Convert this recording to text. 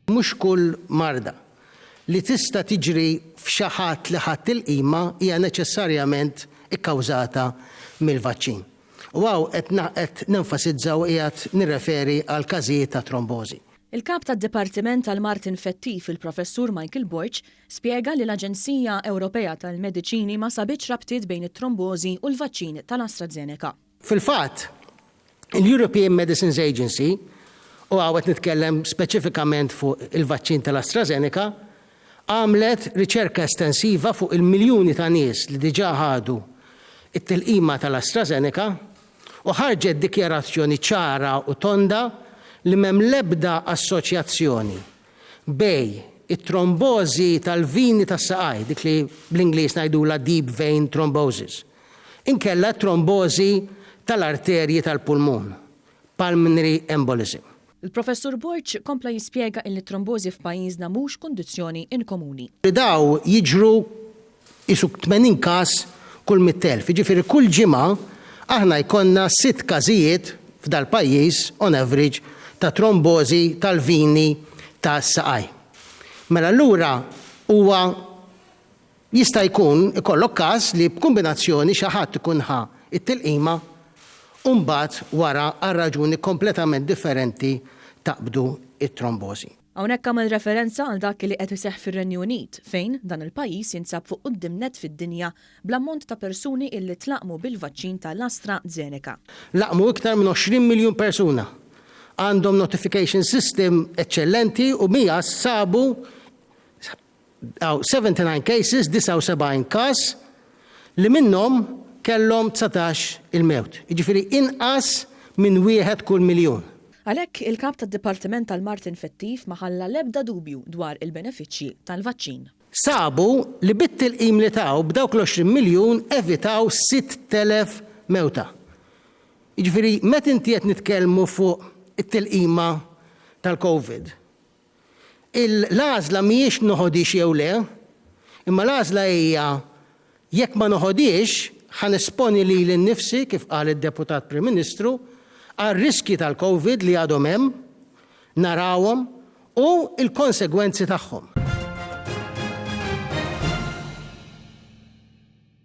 Mhux kull marda li tista' tiġri f'xi ħadd li ħa t-tilqima hija neċessarjament ikkawżata mill-vaċċin. U hawn qed qed nenfasizza u qiegħed nirreferi għal każijiet ta' trombożi. Il-Kap tad-Dipartiment tal-Mard Infettiv, il-Professur Michael Borg, spjega li l-Aġenzija Ewropea tal-Mediċini ma sabitx rabtiet bejn it-trombożi u l-vaċċin tal-AstraZeneca. Fil-fatt, il-European Medicines Agency, u hawn qed nitkellem speċifikament fuq il-vaċċin tal-AstraZeneca, għamlet riċerka estensiva fuq il-miljuni ta' nies li diġà ħadu t-tilqima tal-AstraZeneca u ħarġet dikjarazzjoni ċara u tonda li m'hemm l-ebda assoċjazzjoni bejn it-trombożi tal-vini tas-saqaj, dik li bl-Ingliż ngħidulha deep vein thrombosis, inkella t-trombożi tal-arterji tal-pulmun, pulmonary embolism. Il-Professur Borg kompla jispjega illi t-trombożi f'pajjiżna mhux kundizzjoni inkomuni. Daw jiġru qisu 80 każ kull 100,000, jiġifieri kull ġimgħa aħna jkollna sitt każijiet f'dal-pajjiż on average ta' trombożi tal-vini tas-saqaj. Mela allura huwa Jista' jkun ikollok każ li b'kumbinazzjoni xi ħadd ikun ħa t-tilqima u mbagħad wara għal raġuni kompletament differenti taqbdu t-trombożi. Hawnhekk għamel referenza għal dak li qed iseħħ fir-Renju Unit, fejn dan il-pajjiż jinsab fuq quddiem nett fid-dinja bl-ammont ta' persuni illi tlaqqmu bil-vaċċin ta' l-AstraZeneca. Laqqmu iktar minn 20 miljun persuna. Għandhom notification system eċċellenti u miha sabu 79 cases, 79 każ, li minnhom kellhom 19 il-mewt. Jiġifieri inqas minn wieħed kull miljun. Għalhekk, il-Kap tad-Dipartiment tal-Mard Infettiv ma ħalla l-ebda dubju dwar il-benefiċċji tal-vaċċin. Sabu li bit-tilqim li taw b'dawk l-20 miljun evitaw 6,000 mewta. Jiġifieri meta inti qed nitkellmu fuq it-tilqima tal-Covid, L-għażla mhijiex noħodhiex jew le, imma l-għażla hija jekk ma noħodhiex, ħa nesponi lili nnifsi, kif qal id-Deputat Prim Ministru, għar-riskji tal-Covid li għadhom hemm, narawhom, u l-konsegwenzi tagħhom.